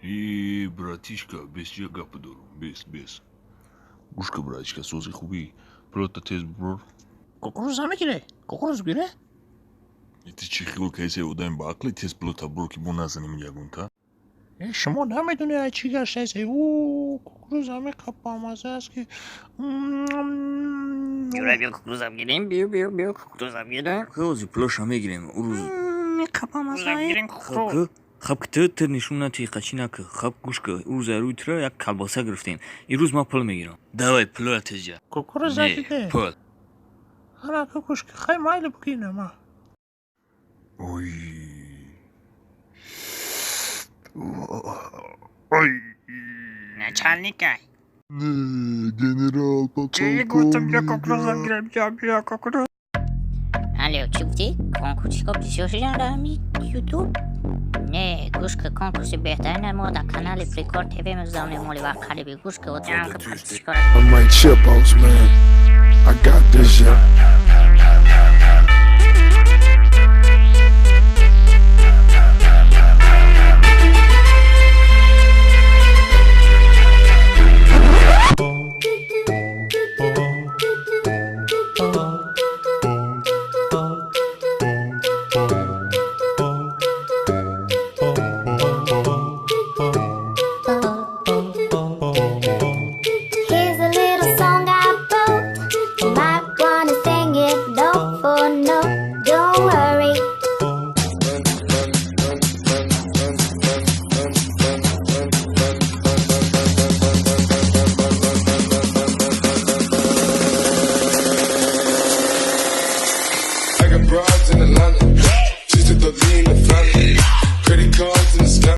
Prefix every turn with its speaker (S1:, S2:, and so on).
S1: Э, братишка, бес, чия гапа дорум, бес, бес. Гӯш ка, братишка, сози, хубӣ? Пулата тез бирор.
S2: Кукуруза мегире, кукуруз гире.
S1: Ти чӣ хиёл кайсе, одами ба ақли? Тез пулата бирор, ки мо назанем ягонта.
S2: Э, шумо намедонед, ай чӣ гаштаест. Ӯ кукуруза меқа бамаза аст, ки
S3: Юра, биё, кукурузам гирем, биё, биё, биё, кукурузам гирем.
S4: Хелози пулоша мегирем урӯз.
S2: Меқа бамаза.
S3: Кукурузам гирем, кукуруз.
S4: Хаб ки, ту нишон натиҳи, қачӣ нака. Хаб, гӯш ка, урӯз рӯи тура як колбаса гирифтем, имрӯз ман пул мегирам. Давай, пулоя тезҷа.
S2: Кукуруза
S4: Не,
S2: диде.
S4: пул.
S2: Ана ка, гӯш ка, хай, майли, бигина ма.
S1: Ой, ой.
S3: Начальникай.
S1: Не, генерал.
S3: Чӣ гуфтам, биё, кукурузам гирем, биё, биё, кукуруз.
S5: Алло, чӣ гуфтӣ? Конкурсико бисёр шидан дар ҳами Ютуб? Не, гӯш ка, конкурси беҳтарина мо дар канали Прикор ТВ мегузаронем, моли вақт қариби. Гӯш ка, одам подписчикора.
S6: I might chip, boss man. I got this, yeah.